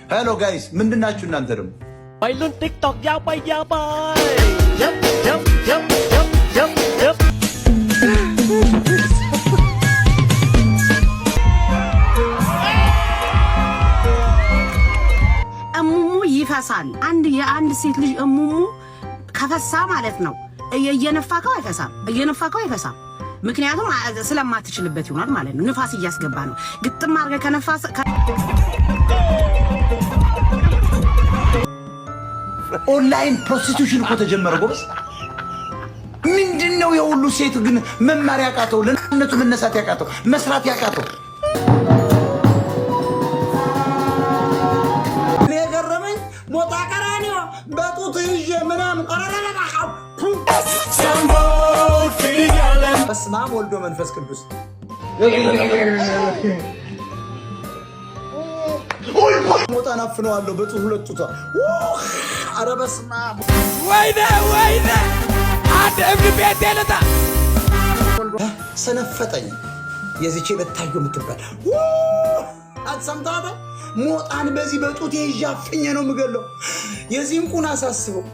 Hello guys፣ ምንድናችሁ እናንተ ደግሞ? วัยรุ่น TikTok ยาวไปยาวไปยับยับยับยับยับยับ እሙሙ ይፈሳል። አንድ የአንድ ሴት ልጅ እሙሙ ከፈሳ ማለት ነው፣ እየነፋከው አይፈሳም፣ እየነፋከው አይፈሳም። ምክንያቱም ስለማትችልበት ይሆናል ማለት ነው። ንፋስ እያስገባ ነው። ግጥም አድርገህ ከነፋስ Online prostitution እኮ ተጀመረ ጎበዝ። ምንድን ነው የሁሉ ሴት ግን መማር ያቃተው፣ ለነቱ መነሳት ያቃተው፣ መስራት ያቃተው? እኔ የገረመኝ ሞጣ ቀራኒዮ በጡት ይዤ ምናምን። በስመ አብ ወልዶ መንፈስ ቅዱስ። ሞጣን አፍነዋለሁ በጡት ሁለት ጡቷ። ኧረ በስመ አብ! ወይኔ ወይኔ፣ አንድ እብድ ቤት ልጣ። ሰነፈጠኝ። የዚቼ በታዮ የምትባል አትሰምታታ። ሞጣን በዚህ በጡቴ ይዤ አፍኜ ነው የምገለው። የዚህን ቁን አሳስበው።